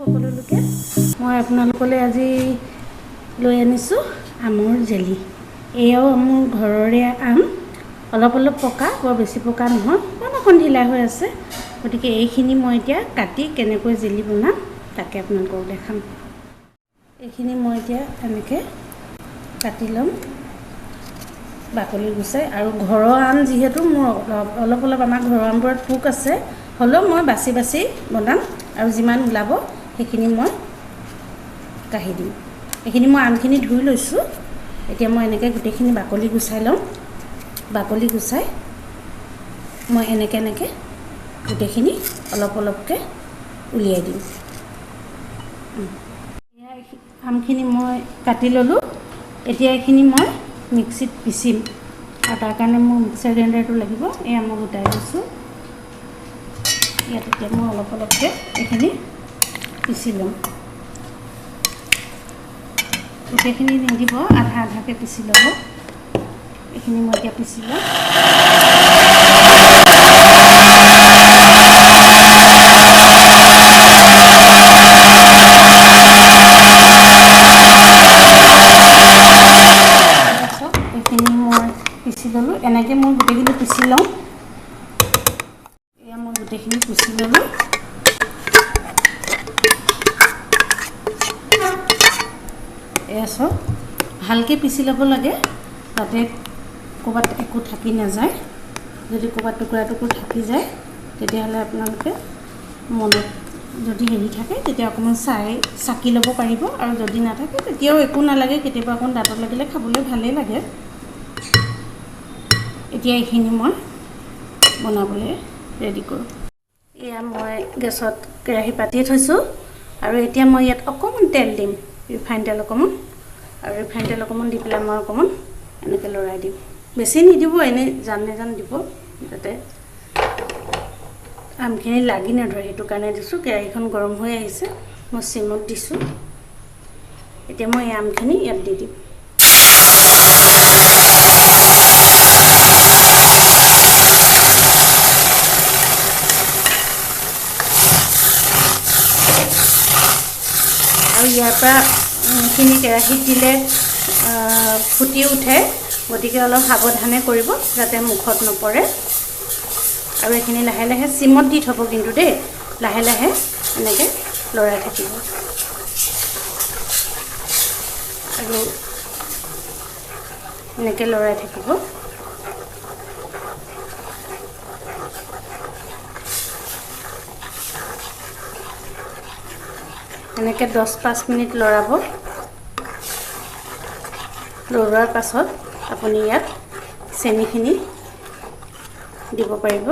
সকলোলোকে। মই আপোনালোকলৈ আজি লৈ আনিছোঁ আমৰ জেলি। এয়াও মোৰ ঘৰৰে আম, অলপ অলপ পকা, বৰ বেছি পকা নহয়, অকণ অকণ ঢিলা হৈ আছে। গতিকে এইখিনি মই এতিয়া কাটি কেনেকৈ জেলি বনাম তাকে আপোনালোকক দেখাম। এইখিনি মই এতিয়া এনেকৈ কাটি ল'ম বাকলি গুচাই। আৰু ঘৰৰ আম যিহেতু মোৰ অলপ অলপ আমাৰ ঘৰৰ আমবোৰত পোক আছে, হ'লেও মই বাচি বাচি বনাম আৰু যিমান ওলাব সেইখিনি মই কাঢ়ি দিম। এইখিনি মই আমখিনি ধুই লৈছোঁ। এতিয়া মই এনেকৈ গোটেইখিনি বাকলি গুচাই ল'ম। বাকলি গুচাই মই এনেকৈ এনেকৈ গোটেইখিনি অলপ অলপকৈ উলিয়াই দিম। এয়া আমখিনি মই কাটি ল'লোঁ। এতিয়া এইখিনি মই মিক্সিত পিচিম আৰু তাৰ কাৰণে মোৰ মিক্সাৰ গ্ৰাইণ্ডাৰটো লাগিব। এয়া মই গোটাই লৈছোঁ। ইয়াত এতিয়া মই অলপ অলপকৈ এইখিনি পিচি ল'ম। গোটেইখিনি নিদিব, আধা আধাকৈ পিচি ল'ব। এইখিনি মই এতিয়া পিচি ল'ম। এইখিনি মই পিচি ল'লোঁ। এনেকৈ মই গোটেইখিনি পিচি লওঁ। এয়া মই গোটেইখিনি পিচি ল'লোঁ। এয়া চাওক, ভালকৈ পিচি ল'ব লাগে যাতে ক'ৰবাত একো থাকি নাযায়। যদি ক'ৰবাত টুকুৰা টুকুৰ থাকি যায় তেতিয়াহ'লে আপোনালোকে মনত যদি হেৰি থাকে তেতিয়া অকণমান চাই চাকি ল'ব পাৰিব, আৰু যদি নাথাকে তেতিয়াও একো নালাগে। কেতিয়াবা অকণ দাঁতত লাগিলে খাবলৈ ভালেই লাগে। এতিয়া এইখিনি মই বনাবলৈ ৰেডি কৰোঁ। এয়া মই গেছত কেৰাহী পাতি থৈছোঁ আৰু এতিয়া মই ইয়াত অকণমান তেল দিম, ৰিফাইন তেল অকণমান। আৰু ৰিফাইন তেল অকণমান দি পেলাই মই অকণমান এনেকৈ লৰাই দিম। বেছি নিদিব, এনেই জান নেজান দিব যাতে আমখিনি লাগি নধৰে, সেইটো কাৰণে দিছোঁ। কেৰাহীখন গৰম হৈ আহিছে, মই চিমত দিছোঁ। এতিয়া মই এই আমখিনি ইয়াত দি দিম। আৰু ইয়াৰ পৰা এইখিনি কেৰাহীত দিলে ফুটি উঠে, গতিকে অলপ সাৱধানে কৰিব যাতে মুখত নপৰে। আৰু এইখিনি লাহে লাহে চিমত দি থ'ব কিন্তু দেই, লাহে লাহে এনেকৈ লৰাই থাকিব। আৰু এনেকৈ লৰাই থাকিব। এনেকৈ 10-5 মিনিট লৰাব। লৰোৱাৰ পাছত আপুনি ইয়াত চেনিখিনি দিব পাৰিব।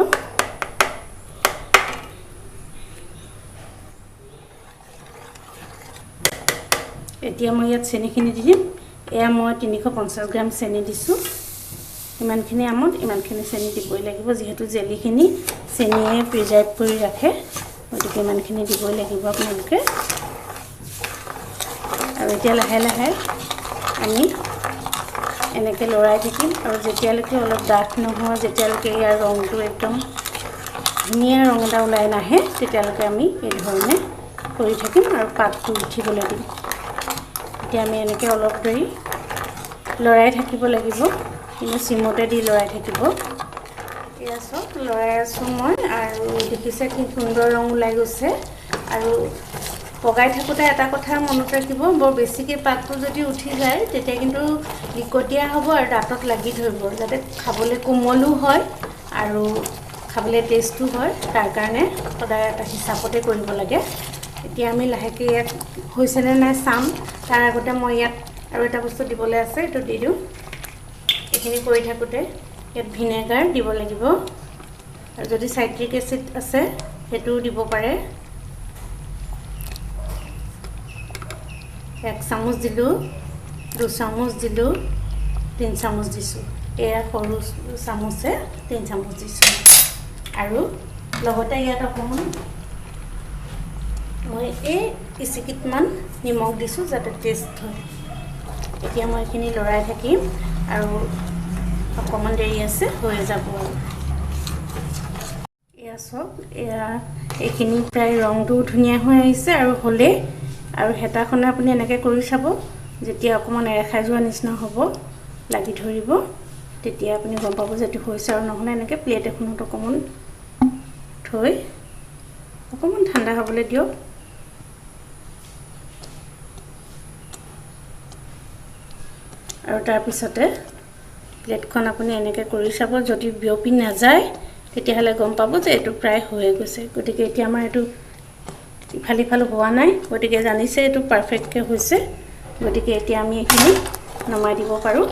এতিয়া মই ইয়াত চেনিখিনি দি দিম। এয়া মই 350 গ্ৰাম চেনি দিছোঁ। ইমানখিনি আমত ইমানখিনি চেনি দিবই লাগিব, যিহেতু জেলিখিনি চেনিয়ে প্ৰিজাৰ্ভ কৰি ৰাখে, গতিকে ইমানখিনি দিবই লাগিব আপোনালোকে। আৰু এতিয়া লাহে লাহে আমি এনেকৈ লৰাই থাকিম আৰু যেতিয়ালৈকে অলপ ডাঠ নহয়, যেতিয়ালৈকে ইয়াৰ ৰংটো একদম ধুনীয়া ৰং এটা ওলাই নাহে, তেতিয়ালৈকে আমি এই ধৰণে কৰি থাকিম আৰু পাকটো উঠিবলৈ দিম। এতিয়া আমি এনেকৈ অলপ দেৰি লৰাই থাকিব লাগিব, কিন্তু চিমতে দি লৰাই থাকিব। এয়া চাওক, লৰাই আছোঁ মই আৰু দেখিছে কি সুন্দৰ ৰং ওলাই গৈছে। আৰু পগাই থাকোঁতে এটা কথা মনত ৰাখিব, বৰ বেছিকৈ পাকটো যদি উঠি যায় তেতিয়া কিন্তু লিকটীয়া হ'ব আৰু দাঁতত লাগি ধৰিব। যাতে খাবলৈ কোমলো হয় আৰু খাবলৈ টেষ্টো হয়, তাৰ কাৰণে সদায় এটা হিচাপতে কৰিব লাগে। এতিয়া আমি লাহেকৈ ইয়াত হৈছেনে নাই চাম। তাৰ আগতে মই ইয়াত আৰু এটা বস্তু দিবলৈ আছে, এইটো দি দিওঁ। এইখিনি কৰি থাকোঁতে ইয়াত ভিনেগাৰ দিব লাগিব, আৰু যদি চাইট্ৰিক এচিড আছে সেইটোও দিব পাৰে। 1 চামুচ দিলোঁ, 2 চামুচ দিলোঁ, 3 চামুচ দিছোঁ। এয়া সৰু চামুচে 3 চামুচ দিছোঁ। আৰু লগতে ইয়াত অকণমান মই এই ইচিকিটমান নিমখ দিছোঁ যাতে টেষ্ট হয়। এতিয়া মই এইখিনি লৰাই থাকিম আৰু অকণমান দেৰি আছে, হৈ যাব। এয়া চাওক, এয়া এইখিনি প্ৰায় ৰংটোও ধুনীয়া হৈ আহিছে আৰু হ'লেই। আৰু হেতাখনে আপুনি এনেকৈ কৰি চাব, যেতিয়া অকণমান এৰ খাই যোৱা নিচিনা হ'ব, লাগি ধৰিব, তেতিয়া আপুনি গম পাব যে এইটো হৈছে। আৰু নহ'লে এনেকৈ প্লেট এখনত অকণমান থৈ অকণমান ঠাণ্ডা হ'বলৈ দিয়ক। আৰু তাৰপিছতে প্লেটখন আপুনি এনেকৈ কৰি চাব, যদি বিয়পি নাযায় তেতিয়াহ'লে গম পাব যে এইটো প্ৰায় হৈয়ে গৈছে। গতিকে এতিয়া আমাৰ এইটো ইফাল সিফাল হোৱা নাই, গতিকে জানিছে এইটো পাৰফেক্টকৈ হৈছে। গতিকে এতিয়া আমি এইখিনি নমাই দিব পাৰোঁ।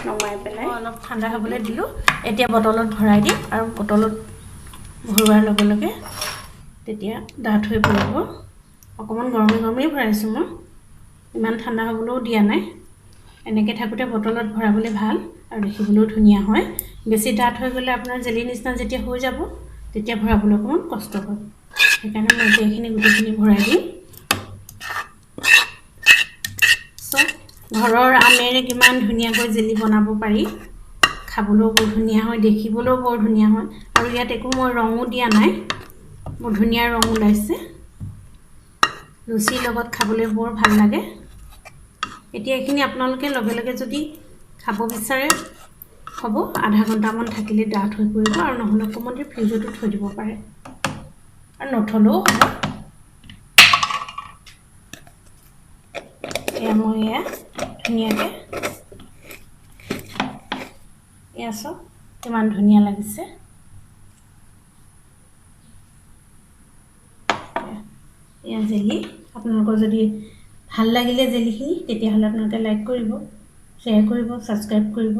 নমাই পেলাই অলপ ঠাণ্ডা হ'বলৈ দিলোঁ। এতিয়া বটলত ভৰাই দিম আৰু বটলত ভৰোৱাৰ লগে লগে তেতিয়া ডাঠ হৈ পৰিব। অকণমান গৰমে গৰমেই ভৰাইছোঁ মই, ইমান ঠাণ্ডা হ'বলৈও দিয়া নাই। এনেকৈ থাকোঁতে বটলত ভৰাবলৈ ভাল আৰু দেখিবলৈও ধুনীয়া হয়। বেছি ডাঠ হৈ গ'লে আপোনাৰ জেলি নিচিনা যেতিয়া হৈ যাব তেতিয়া ভৰাবলৈ অকণমান কষ্ট হয়। সেইকাৰণে মই এতিয়া এইখিনি গোটেইখিনি ভৰাই দিম। চব ঘৰৰ আমেৰে কিমান ধুনীয়াকৈ জেলি বনাব পাৰি, খাবলৈও বৰ ধুনীয়া হয়, দেখিবলৈও বৰ ধুনীয়া হয়। আৰু ইয়াত একো মই ৰঙো দিয়া নাই, বৰ ধুনীয়া ৰং ওলাইছে। লুচিৰ লগত খাবলৈ বৰ ভাল লাগে। এতিয়া এইখিনি আপোনালোকে লগে লগে যদি খাব বিচাৰে হ'ব, আধা ঘণ্টামান থাকিলে ডাঠ হৈ পৰিব। আৰু নহ'লে অকণমান দেৰি ফ্ৰিজতো থৈ দিব পাৰে, আৰু নথলেও হ'ব। এয়া মই এয়া ধুনীয়াকৈ এয়া চাওক কিমান ধুনীয়া লাগিছে। এয়া জেলি। আপোনালোকৰ যদি ভাল লাগিলে জেলিখিনি, তেতিয়াহ'লে আপোনালোকে লাইক কৰিব, শ্বেয়াৰ কৰিব, ছাবস্ক্ৰাইব কৰিব।